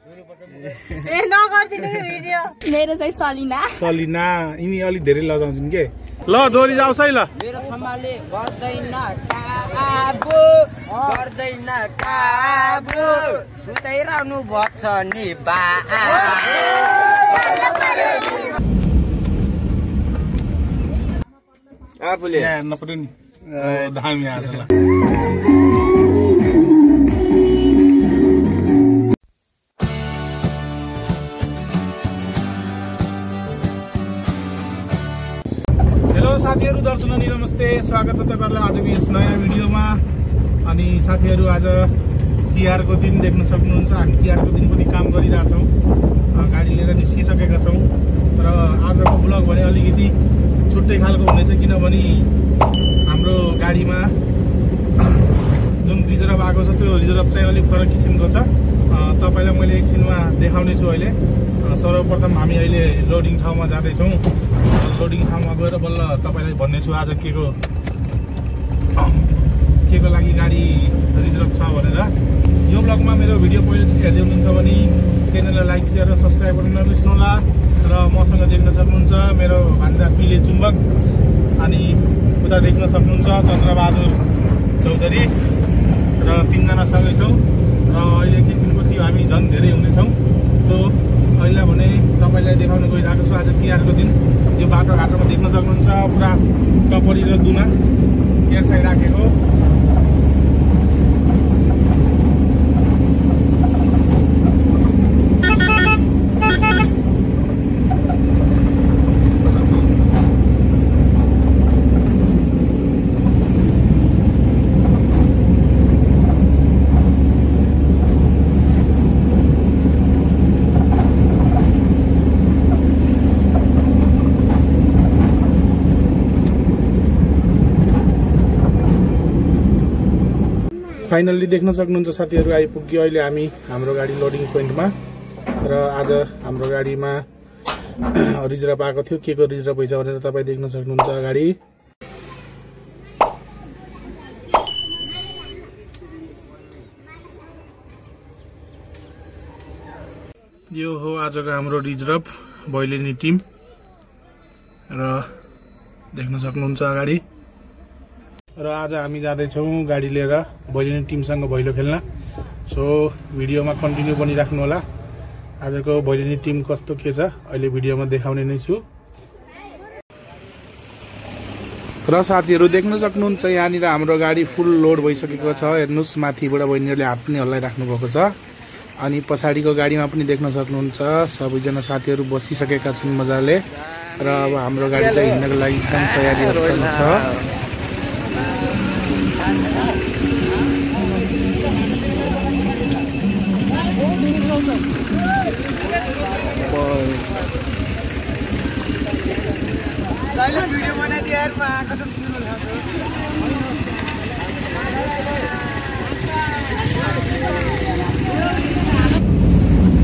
ए नगर्दिनु video मेरो चाहिँ सलिना सलिना यिनी अलि धेरै लजाउँछन् के ल दोरी जाउँ है ल मेरो थम्माले गर्दैन काबु गर्दैन काबु सुताइरहनु भक्छ नि बा आफुले हेर्न पर्यो नि धामी आजलाई साथीहरु दर्शकहरु नमस्ते स्वागत छ तपाईहरुलाई आजको यस नयाँ भिडियोमा अनि साथीहरु आज तिहारको दिन देख्न सक्नुहुन्छ हामी तिहारको दिन पनि काम गरिरहेका छौं गाडी लिएर निस्किसकेका छौं र आजको ब्लग भने अलिकति छुट्टै खालको हुनेछ किनभने हाम्रो गाडीमा जुन रिजर्भ आएको छ त्यो रिजर्भ चाहिँ अलिक फरक किसिमको छ तपाईलाई मैले एकछिनमा देखाउने छु अहिले सर्वप्रथम हामी अहिले लोडिङ ठाउँमा जाँदै छौं लोडिङ ठाउँमा गएर बल्ल तपाईलाई भन्ने छु आज केको लागि गाडी रिजर्भ छ भनेर यो ब्लगमा मेरो भिडियो पहिलोचोटि हेर्दै हुनुहुन्छ भने च्यानललाई लाइक शेयर र सब्स्क्राइब गर्न नबिर्सनुहोला र मसँग देख्न सक्नुहुन्छ मेरो भान्जा पिले चुम्बक अनि उता देख्न सक्नुहुन्छ चन्द्रबहादुर चौधरी र तीनजना सँगै छौं र अहिले किसिमको चाहिँ हामी झन् धेरै हुनेछौं सो अहिले भने तपाईलाई देखाउन गइरहेको छु आज तिहारको दिन यो बाटोघाटोमा देख्न सक्नुहुन्छ पुरा टपरी र दुना केर्साइ राखेको फाइनल्ली देख्न सक्नुहुन्छ साथीहरु आइपुग्यो अहिले हामी हाम्रो गाडी लोडिङ पोइन्टमा र आज हाम्रो गाडीमा रिजर्भ आएको थियो केको रिजर्भ भइछ भनेर तपाई देख्न सक्नुहुन्छ गाडी यो हो आजको हाम्रो रिजर्भ भैलेनी टिम र देख्न सक्नुहुन्छ अगाडि र आज हामी जाँदै छौं गाडी लिएर भैलेनी टिमसँग भैलो खेल्न सो भिडियोमा कन्टिन्यू पनि राख्नु होला आजको भैलेनी टिम कस्तो के छ अहिले भिडियोमा देखाउने नै छु र साथीहरु देख्न सक्नुहुन्छ यहाँनिर हाम्रो गाडी फुल लोड भइसकेको छ हेर्नुस् माथिबाट बहिनीहरुले हात पनि हल्लाइराख्नु भएको छ अनि पछाडीको गाडीमा पनि देख्न सक्नुहुन्छ सबैजना साथीहरु बसिसकेका छन् मजाले र अब हाम्रो गाडी चाहिँ हिँड्नको लागि एकदम तयारी छ वीडियो बना दिया यार कसम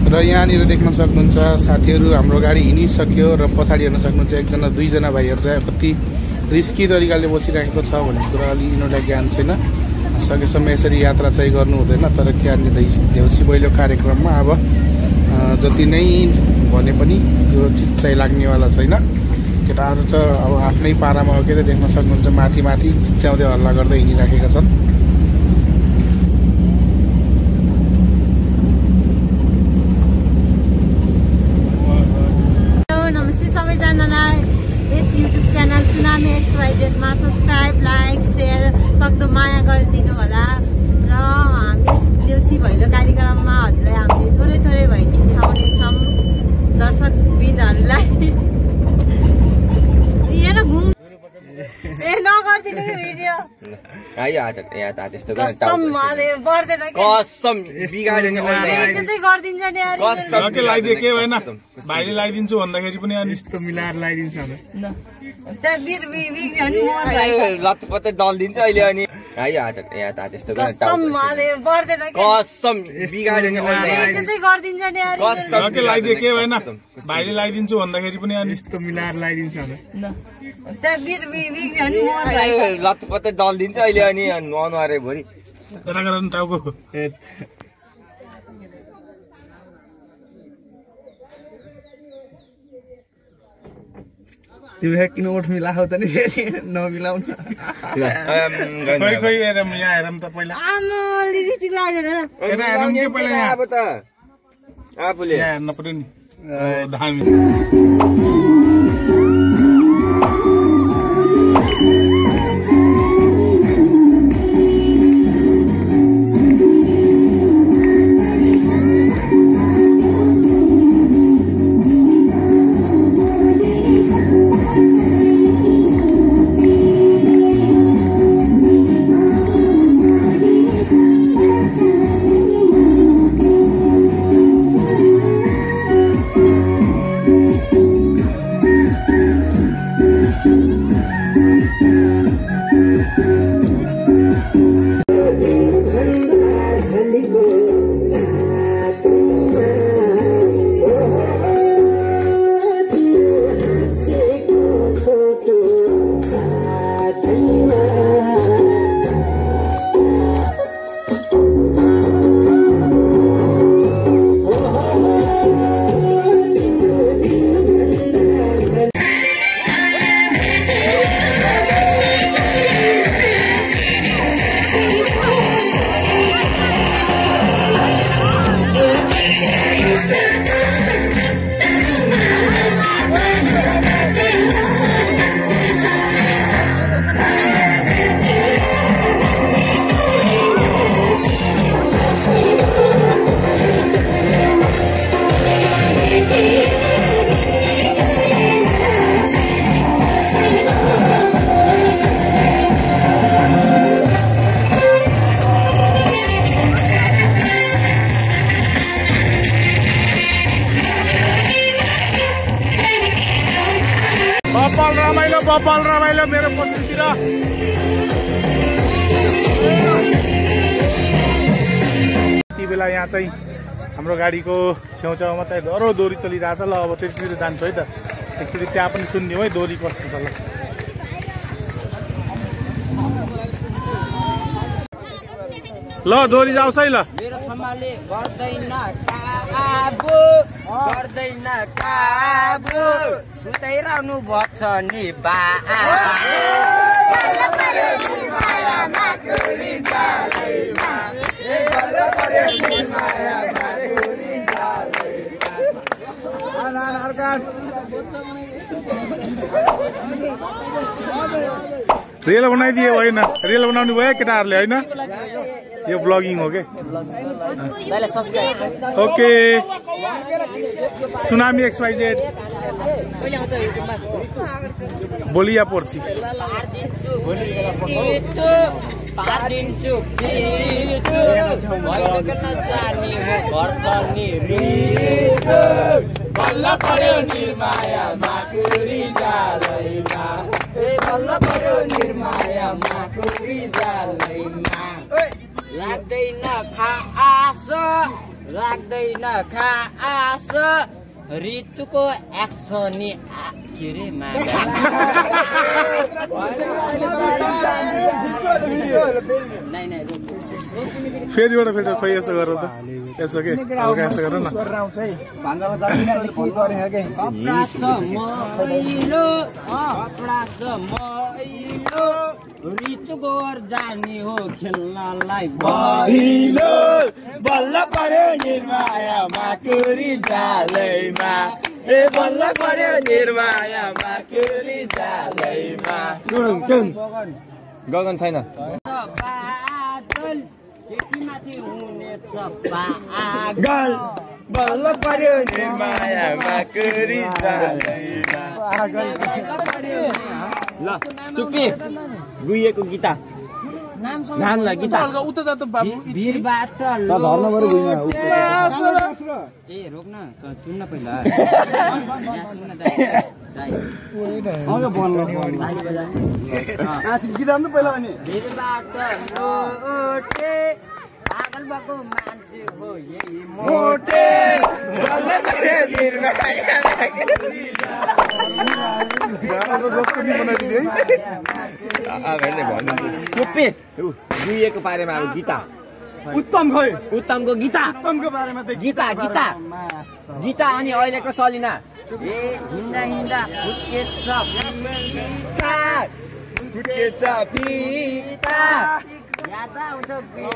र यहाँनिर देख्न सक्नुहुन्छ साथीहरु हाम्रो गाडी हिँडिसक्यो र पछाडी हेर्न सक्नुहुन्छ एकजना दुईजना भाइहरु चाहिँ कति रिस्की तरिकाले बसिरहेको छ भन्ने कुरा अलि यिनीहरूलाई ज्ञान छैन सकेसम्म यसरी यात्रा चाहिँ गर्नु हुँदैन तर त्यहाँनिर देउसी भैलो कार्यक्रममा अब जति नै भने पनि यो चिज चाहिँ लाग्नेवाला छैन केटाहरु चाहिँ अब आफ्नै पारामा अकेले देख्न सक्नुहुन्छ माथि माथि चिच्याउँदै हल्ला गर्दै हिँडिराखेका छन् नमस्ते सबैजनालाई यस युट्युब च्यानल सुनामे XYZ मा सब्स्क्राइब लाइक शेयर सक्दो माया गरिदिनु होला र हामी देउसी भैलो कार्यक्रममा हजुरलाई हामीले थोरै थोरै भए पनि देखाउने छौं दर्शक बिनहरुलाई यहाँ घुम ए नगर्दिनु भिडियो यहाँ त त्यस्तो गर्न कसम माले बर्दैन के कसम बिगाड्यो नि अहिले चाहिँ गर्दिन्छ नि यार कसम के लगाइदिए के भएन भाइले लगाइदिन्छु भन्दाखेरि पनि अनि यस्तो मिलाएर लगाइदिन्छ ल त बिर अनि मोर लतपत्तै दल्दिन्छ अहिले अनि यहाँ त त्यस्तो गर्न कसम माले बर्दैन के कसम बिगाड्यो नि अहिले चाहिँ गर्दिन्छ नि यार कसम के लगाइदिए के भएन भाइले लगाइदिन्छु भन्दाखेरि पनि अनि यस्तो मिलाएर लगाइदिन्छ ल त बिर अनि मोर लतपत्तै दल्दिन्छ अहिले अनि अनुहारै भरि टाउको तिमीले किन ओठ मिलाऊ त नि फेरि नमिलाउन खोइ खोइ हेरौँ यहाँ हेरौँ त पहिला आमा लिपस्टिक लगाइदिएर हेर हेरौँ के पहिला यहाँ अब त आफूले यहाँ हेर्न पर्यो नि धामी बपाल रमाइलो मेरो पछितिर यति बेला यहाँ चाहिँ हाम्रो गाडीको छेउछाउमा चाहिँ डह्रो दोरी चलिरहेछ ल अब त्यसतिर जान्छु है त एकचोटि त्यहाँ पनि सुनिदिउँ है दोरी कस्तो छ ल दोरी जाओस् है ल मेरो थमाले गर्दैन काबु सुताइरहनु भन्छ नि बा रेल बनाइदिए होइन रेल बनाउने भयो केटाहरूले होइन यो ब्लगिङ हो के ओके सुनामी XYZ बोलिया पर्सी बल्ल पर्यो निर्माया माकुरी जालैमा बल्ल पर्यो निर्माया माकुरी जालैमा लाग्दैन खास ऋतुको एक्सनी के रे फेरिबाट फेरि खोइ यसो गर त यसो के हल्का यसो गर न ऋतु गोर जाने हो खेल्नलाई भइलो बल्ल पर्यो निर्माया माकुरी जालैमा ए बल्ल पर्यो निर्माया माकुरी जालैमा गगन छैन बादल केटीमाथि हुनेछ पागल बल्ल पर्यो निर्माया माकुरी जालैमा ल टुप्पी गुइएको गीता नाम ल गीता भिरबाट ए रोक्न सुन्न पहिला गीता पहिला भने भिरबाट लोटे पागल भएको मान्छे हो यही मोटे बल्ल पर्यो निर्माया गुइएको बारेमा अब गीता उत्तमको गीता गीता अनि अहिलेको सलिना हिँड्दा हिँड्दा फुटकेछ फिता याद आउँछ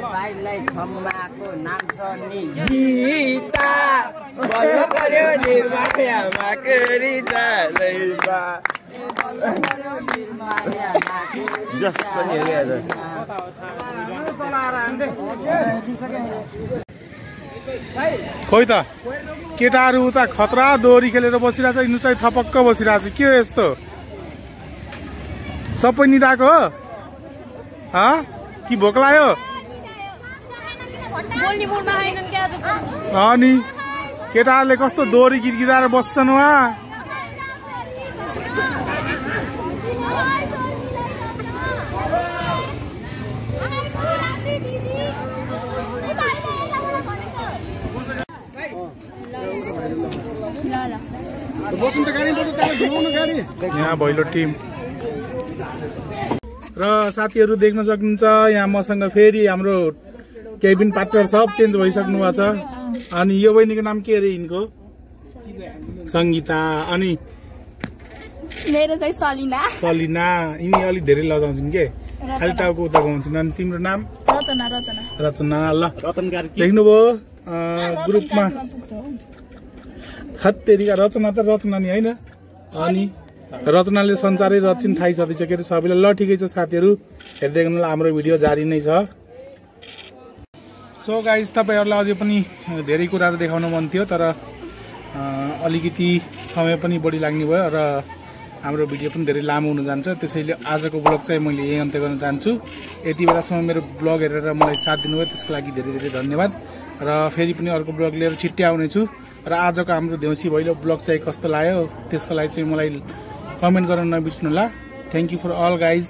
भाइलाई छम्माको नाम छ नि गीता बल्ल पर्यो निर्मायामा करिता लैबा जस पनि हो क्या खोइ त केटाहरू उता खतरा दोहोरी खेलेर बसिरहेछ यिनीहरू चाहिँ थपक्क बसिरहेछ के हो यस्तो सबै निदाको हो कि भोक लाग्यो अनि केटाहरूले कस्तो दोहोरी गीत गिराएर बस्छन् उहाँ यहाँ भैलो टिम र साथीहरू देख्न सक्नुहुन्छ यहाँ मसँग फेरि हाम्रो केबिन पार्टनर सब चेन्ज भइसक्नु भएको छ अनि यो बहिनीको नाम के अरे यिनको सङ्गीता अनि मेरो चाहिँ सलिना सलिना यिनी अलिक धेरै लजाउँछन् के खालि टाउको उता गाउँछन् अनि तिम्रो नाम रचना ल देख्नुभयो ग्रुपमा हत्तेरीका रचना त रचना नि होइन अनि रचनाले संसारै रचिन थाहै छँदैछ के अरे सबैलाई ल ठिकै छ साथीहरू हेर्दै गर्नु हाम्रो भिडियो जारी नै छ सो गाइज तपाईँहरूलाई अझै पनि धेरै कुराहरू देखाउन मन थियो तर अलिकति समय पनि बढी लाग्ने भयो र हाम्रो भिडियो पनि धेरै लामो हुन जान्छ त्यसैले आजको ब्लग चाहिँ मैले यही अन्त्य गर्न चाहन्छु यति बेलासम्म मेरो ब्लग हेरेर मलाई साथ दिनुभयो त्यसको लागि धेरै धेरै धन्यवाद र फेरि पनि अर्को ब्लग लिएर छिट्टै आउनेछु र आजको हाम्रो देउसी भैलो ब्लग चाहिँ कस्तो लाग्यो त्यसको लागि चाहिँ मलाई कमेन्ट गर्न नबिर्सनु होला thank you for all guys